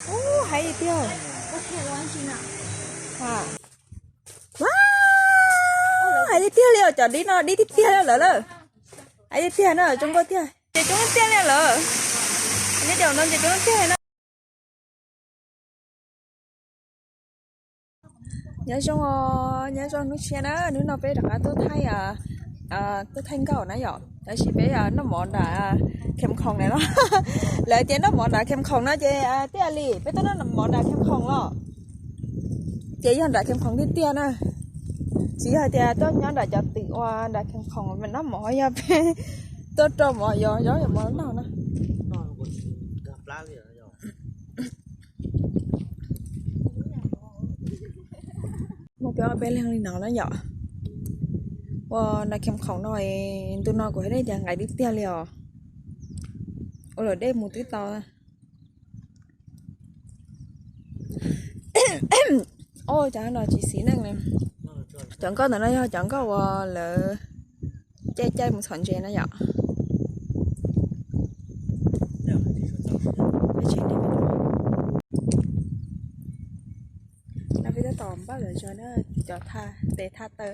Ub, hais tiag tiag. Hais tiag tiag li os, cov dib no dib tiag tiag li lawm lawm. Hais tiag tiag na, zoo nkauj tiag, ces coob tiag li lawm. Nyob zoo no ces coob tiag li na. Nyob zoo, nyob zoo hnub tshiab na, hnub no peb rov qab tuaj thaij, tuaj thaij nkauj na yom, tab sis peb noj mov nram Kheem Khoom na los. Lawv tias noj mov nram Kheem Khoom no ces tiag li, peb tuaj noj mov nram Kheem Khoom los. Ces yog nram Kheem Khoom tiag tiag na, tsis yog tias tuaj nyob nram cov twm ua nram Kheem Khoom mas noj mov, yog peb tuaj rau mov, yog zaub yog mov noj na. Muaj peb ob peb leeg li no na yom. Ua nram Kheem Khoom no, ntu no kuv hais tias nqaim tiag tiag li os. Ua luam dej mus twb tau. Cov no tsis xis neej li. Cov nkauj ntawm no yog cov nkauj uas lawv caij caij mus txhom ntses na yom. No peb tab tom npaj lawv zog na, cov thaj tes thaj taw.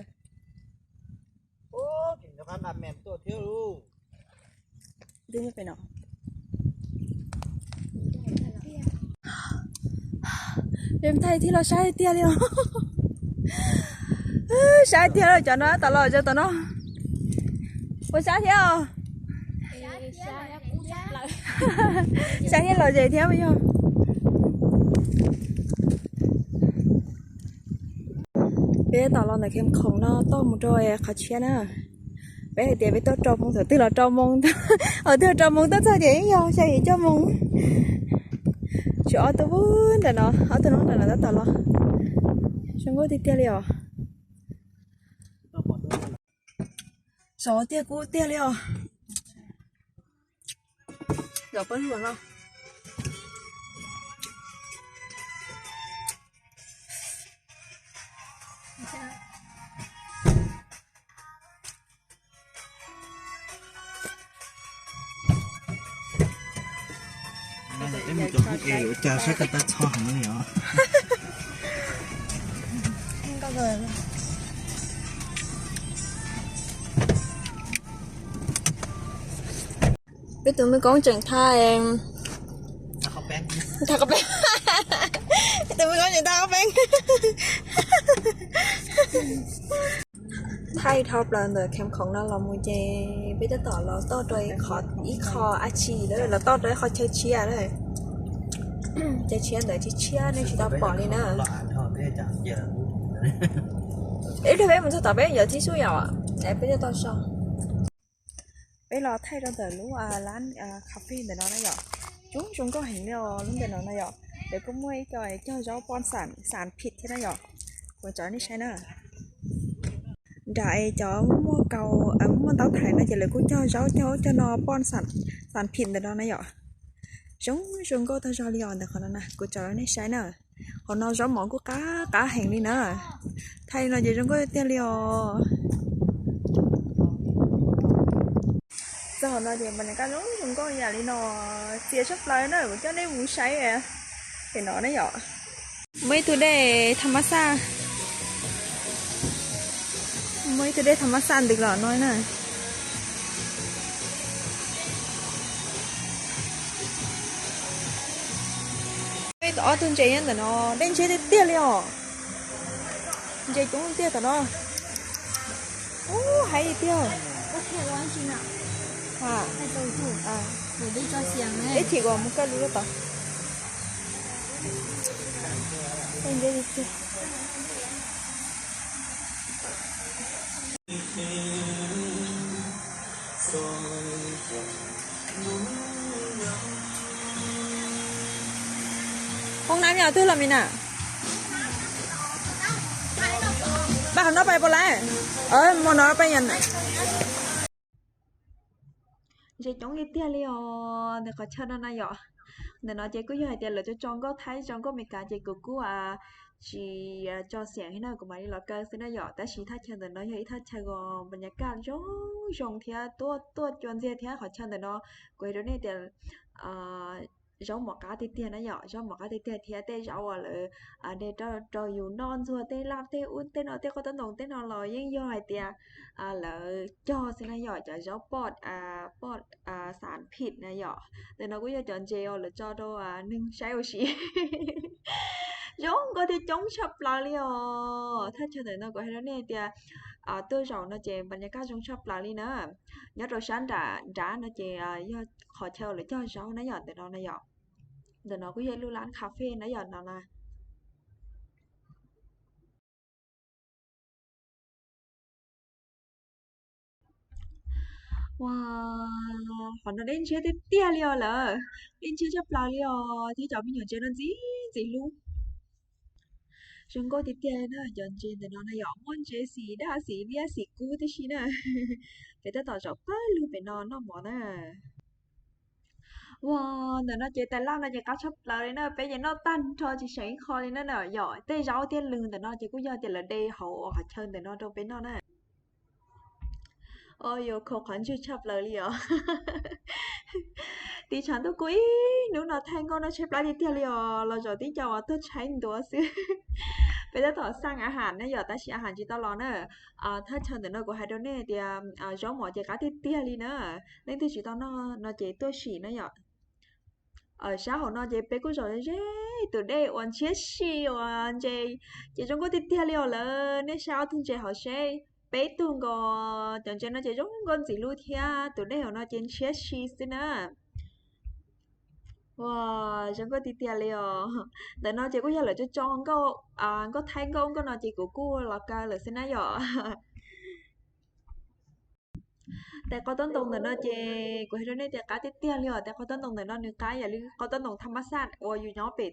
Peb thaij thiab los saib tiag li os. Saib tiag li cov no, tom los zog tom no. Puas saib thiab os? Saib thiab los ze thiab yog. Peb tab tom los ntawm Kheem Khoom no tuaj mus rau qhov tshiab na. Peb hais tias peb tuaj rau moos, thaum twg los rau moos, thaum twg los rau moos tuaj txog ces yog xya yim cuaj moos. Tshuav ob tug ntawm no, ob tug no ntawm no tab tom los. Zoo nkauj tiag tiag li os. Sov tiag kub tiag li os. Los pab lug no. Peb mus cov hub es ua cas saib koj tab txhob heev li os. Peb tus me koob tseem tha, tha qhov peeb. Peb tus me koob tseem tha qhov peeb. Thaij dhau plaws ntawm Kheem Khoom no los mus ces peb tab tom los toj rau ib qho, ib qho ab tsi lawm, los toj rau ib qho chaw tshiab lawm. Chaw tshiab ntawd tshiab tshiab nej tsis tau pom li na. Ib pliag peb mus txog tom peb yuav tib xub yom, peb tab tom so. Peb los thaij rau ntawm lub lab cà phê ntawm no na yom. Coob zoo nkauj heev li os lub ntawm no na yom. Lawv kuj muaj ib co cog zaub poj xam phim thiab na yom. Kuv tso nej saib na. Nram cov muaj kau, muaj ntaub thaiv no ces lawv kuj cog zaub cog ub cog no poj xam phim ntawm no na yom. Zoo zoo nkauj tag zog li os ntawm qhov no na, kuv tso nej saib na. Qhov no zaub mov kuj qab qab heev li na. Thaij li no ces zoo nkauj tiag li os. Txog qhov no ces mas nws kaj zoo zoo nkauj yam li no, txias tshaj plaws na, kuv coj nej mus saib pem no na yom. Muaj ib tug dej tham mab xaj, muaj ib tug dej tham mab xaj ntws los no na. Ob tug ntses nyob ntawm no, dej ntshiab tiag tiag li os. Ntses coob tiag tom no. Ub, hais tiag. Ib chim kuv mus kaj lub lub tod. Hoob nab nyob twg los me na? Pab qhov no pais puas lawm? Mus no pais. Ntses coob li tiag li os ntawm qhov chaw no na yom. Ntawm no ces kuj yog hais tias lawv tso nkauj Thaib tso nkauj Amelikas ces kuv kuj tsis tso xiam li na, kuv mam li los kaw xwb na yom. Tab sis thaj chaw ntawm no yog ib thaj chaw uas npas nyas kaj zoo zoo thiab tuaj tuaj cua ntxiag thiab qhov chaw ntawm no kuv hais rau nej tias zaub mov qab tiag tiag na yom, zaub mov qab tiag tiag thiab tej zaub uas lawv de rau yus noj ntxuag tej laj tej ub tej no tej qhov toj ntoo tej no los yeej yog hais tias lawv cog xwb na yom, cov zaub poj poj xav phim na yom. Ntawm no kuj yog cov ntses uas lawv tso rau neeg saib ua si. Zoo nkauj thiab coob tshaj plaws li os. Thaj chaw ntawm no kuv hais rau nej tias tuaj zaum no ces npas nyas kaj zoo tshaj plaws li na. Nyob rau sab nram nrad no ces yog qhov chaw lawv cog zaub na yom, ntawm no na yom. Ntawm no kuj yog ib lub lab cà phê na yom no na. Ua, qhov no dej ntshiab tiag tiag li os lawm, dej ntshiab tshaj plaws li os thiab cov me nyuam ntses no ntxim ntxim hlub. Zoo nkauj tiag tiag na, cov ntses ntawm no na yom, muaj ntses xim daj xim liab xim kub tib si na. Peb tab tom zaum pawg lug pem no noj mov na. Ua, ntawm no ces tais laj no ces qab tshaj plaws li na, peb ces noj tag nrho tsis seem ib qho li na na yom. Tej zaub thiab lwg ntawm no ces kuj yog tias lawv de hauv qhov chaw ntawm no rau peb noj na. Yuav khaus qhov ntswg tshaj plaws li os. Tiv tshav ntuj kub ib hnub no thaij nkauj no tshaib plab tiag tiag li os, los zaum tib co uas tuaj tshaib ntuav xwb. Peb tab tom xaj a has na yom, tab sis a has tsis tau los na. Thaj chaw ntawm no kuv hais rau nej tias zaub mov ces qab tiag tiag li na. Leej twg tsis tau noj no ces tuaj sim na yom. Sab hauv no ces peb kuj zaum ze tus dej uas ntshiab si uas ntses ces zoo nkauj tiag tiag li os lawm. Nej saib ob tug ntses hauv seb, peb tug nkaus, cov ntses no ces zoo nkauj ntxim hlub thiab tus dej hauv no ces ntshiab si xwb na. Ua, zoo nkauj tiag tiag li os. Ntawm no ces kuj yog lawv tso tso nkauj, nkauj thaib nkauj nkauj no ces kuv kuj los kaw lawm xwb na yom. Tais qhov toj ntoo ntawm no ces kuv hais rau nej tias qab tiag tiag li os. Tais qhov toj ntoo ntawm no nws qab yam li qhov toj ntoo tham ma xaj uas yus nyob pem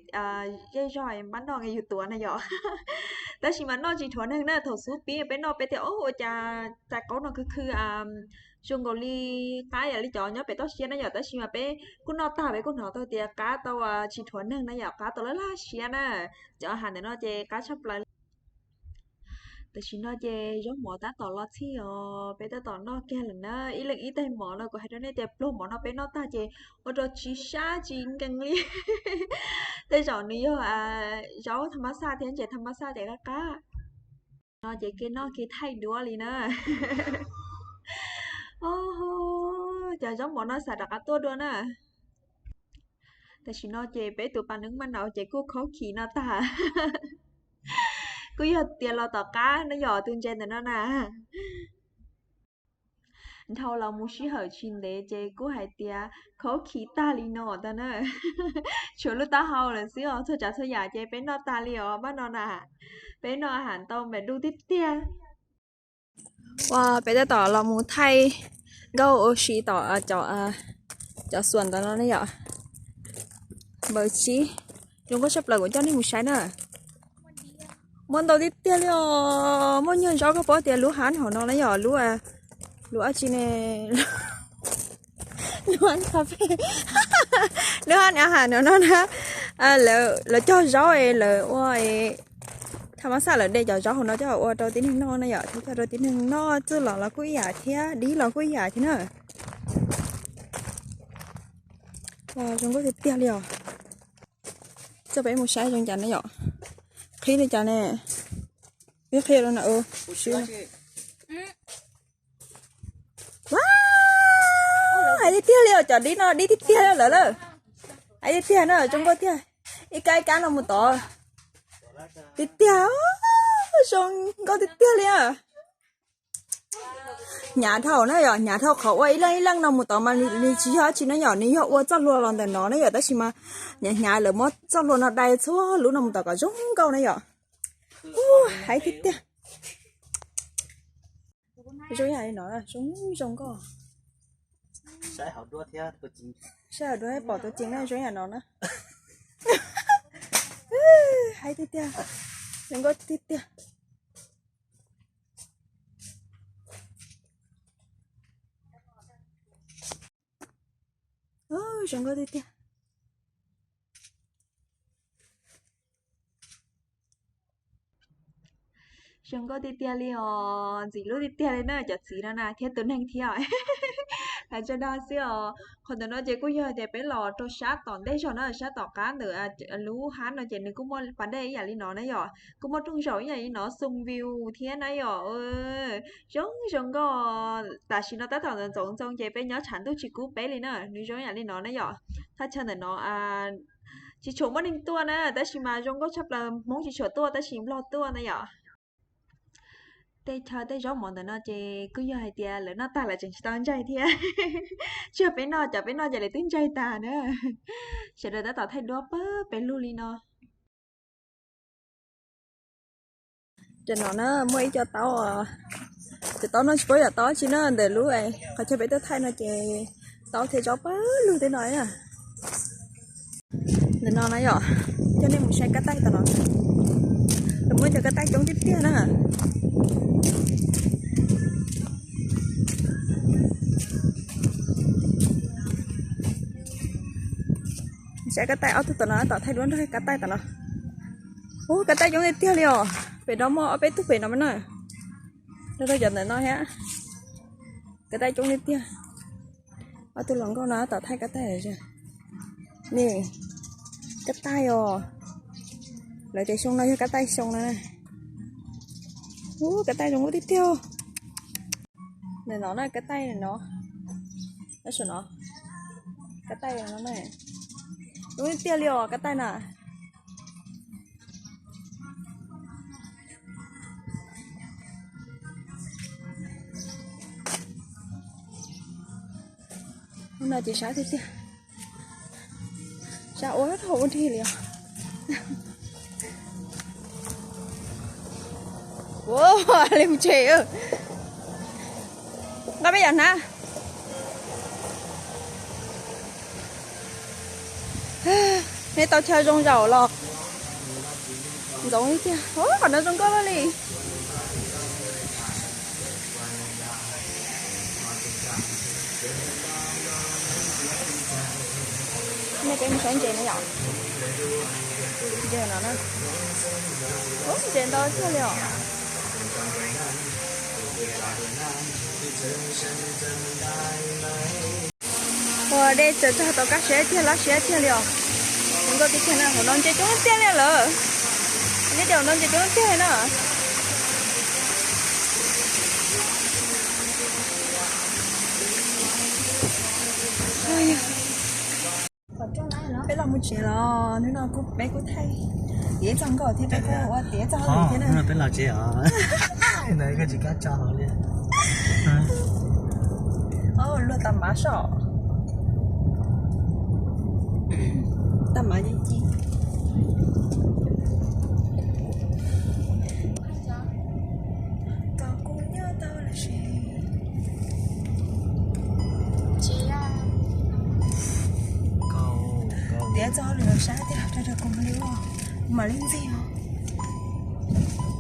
zej zog npab noj yus tuav na yom. Tab sis mas noj tsis dhuav neeg na, thaum xub pib peb noj peb tias ua cas tais qaub no khwv khwv zoo nkaus li qab yam li cov nyob pem toj siab na yom, tab sis mas peb kuj noj tag peb kuj hnov tau tias qab tau tsis dhuav neeg na yom, qab tau laj laj siab na. Cov a has ntawm no ces qab tshaj plaws li. Tam sim no ces zaub mov tab tom los txhij os, peb tab tom noj kiag lawm na. Ib leeg ib tais mov no kuv hais rau nej tias pluag mov no peb noj tag ces ua rau tsis sab tsis nkees li. Tej zaum nws yog zaub tham ma xaj thiab ntses tham ma xaj ces qab qab. No ces kev noj kev thaij duab li na. Cov zaub mov no xav rov qab tuaj dua na. Tam sim no ces peb tus pas neeb maj nau ces kuj khaub khiv no tag. Kuj yog tias los tom qab no yom, tus ntses ntawm no na. Dhau los mus sij hawm tsis ntev ces kuj hais tias khaub khiv tag li no tag na. Tshuav lub taub hau lawm xwb os, txhua tsav txhua yam ces peb noj tag li os pab no na. Peb noj a has ntau npaum du tiag tiag. Ua, peb tab tom los mus thaij nkauj ua si tom cov xuas ntawd no ne yom. Npaws tsib, zoo nkauj tshaj plaws, kuv coj nej mus saib na. Muaj ntau tiag tiag li os, muaj nyuag zaub koj paub tias lub hab hauv no na yom, lub, lub dab tsi ne, lub hab cà phê, lub hab a has no no na. Lawv cog zaub es lawv ua tham ma xaj, lawv de cov zaub hauv no coj ua rau tib neeg noj na yom, thiab coj rau tib neeg noj, txwj los los kuj ib yam thiab, dib los kuj ib yam thiab na. Zoo nkauj tiag tiag li os. Coj peb mus saib zoo cas ne yom. Qhib li cas ne? Ib qhib rau na. Hais tiag tiag li os, cov dib no dib tiag tiag lawm lawm. Hais tiag tiag na, zoo nkauj tiag. Ib kab ib kab no mus tod. Tiag tiag, zoo nkauj tiag tiag li. Hnyav dhau na yom, hnyav dhau qhov ua ib leej ib leej no mus tod mas nws tsis yog dab tsi na yom, nws yog ua txoj hlua los ntawm no na yom, tab sis mas hnyav hnyav lawv muab txoj hlua no dai txhua lub no mus tod kom zoo nkauj na yom. Hais tiag tiag. Zoo yam li no, zoo zoo nkauj. Saib hauv duab pom tus ceev na, zoo yam no na. Hais tiag tiag, zoo nkauj tiag tiag. Zoo nkauj tiag tiag. Zoo nkauj tiag tiag li os, ntxim hlub tiag tiag li na cov txiv no na thiab tus neeg thiab. Hais tsa dag xwb os. Qhov ntawm no ces kuj yog tias peb los rau sab tom ntej zog na, sab tom qab ntawm lub hab no ces nws kuj muaj pas dej ib yam li no na yom, kuj muaj rooj zaum ib yam li no, xoo view thiab na yom. Zoo zoo nkauj. Tam sim no tab tom ntxoov ntxoo ces peb nyob tshav ntuj tsis kub peb li na, nws zoo ib yam li no na yom. Thaj chaw ntawm no tsis tshua muaj neeg tuaj na, tab sis mas zoo nkauj tshaj plaws, Hmoob tsis tshua tuaj tab sis Nplog tuaj na yom. Tej chaw tej zaub mov ntawm no ces kuj yog hais tias lawv noj tag lawv tseem tsis tau ntsais thiab. Tsuas peb noj, cov peb noj ces lawv twb ntsais tag na. Sawv daws tab tom thaij duab pawg pes lug li no. Cov no na muaj ib co taub, cov taub no tsis paub yog taub tsi na, ntawm lub qhov chaw peb tuaj thaij no ces taub thiab zaub pawg lug tej no na. Ntawm no na yom, coj nej mus saib kab taij tom no. Lawv muaj cov kab taij coob tiag tiag na. Saib kab taij ob tug tom no, tom thaij duab nrog kab taij tom no. Ub, kab taij coob tiag tiag li os. Pem no muaj ob peb tug pem no mas na. Rau rau cov ntawm no thiab. Kab taij coob tiag tiag. Ob tug hluas nkauj no tom thaij kab taij. Ni, kab taij os. Lawv tias xyoo no yog kab taij xyoo no na. Ub, kab taij zoo nkauj tiag tiag. Ntawm no na, kab taij no. Tab sis no, kab taij no na, zoo tiag tiag li os kab taij na. Hnub no ces sab tiag tiag. Sab ua dhau ua nrig li os. Ua li mus tsev. Nqa peb yam hnav. Nej tau chaw zoo zaum los ntxoov li tiag. Qhov no zoo nkauj luaj li. Nej peb mus saib ntses na yom. Ntses no na. Ub, ntses ntau tiag li os. Ua dej txawm txog tau kaj siab tiag, laj siab tiag li os. Zoo nkauj tiag tiag na, hauv no ntses coob tiag li lawm. Nej cov hauv no ntses coob tiag li na. Peb los mus tsev los hnub no kuj peb kuj thaij tiav txog nkauj thiab peb kuj ua tiav txog hauj lwm thiab na. Peb los tsev os. Ntawd koj tsis kam tso hauv li. Luag tau mav soj. Tau mav ci ci. Kom kuv nyob tau los sis tiav txog hauj lwm sab tiag, rau rau kuv mam li ua, kuv mam li ntxig os.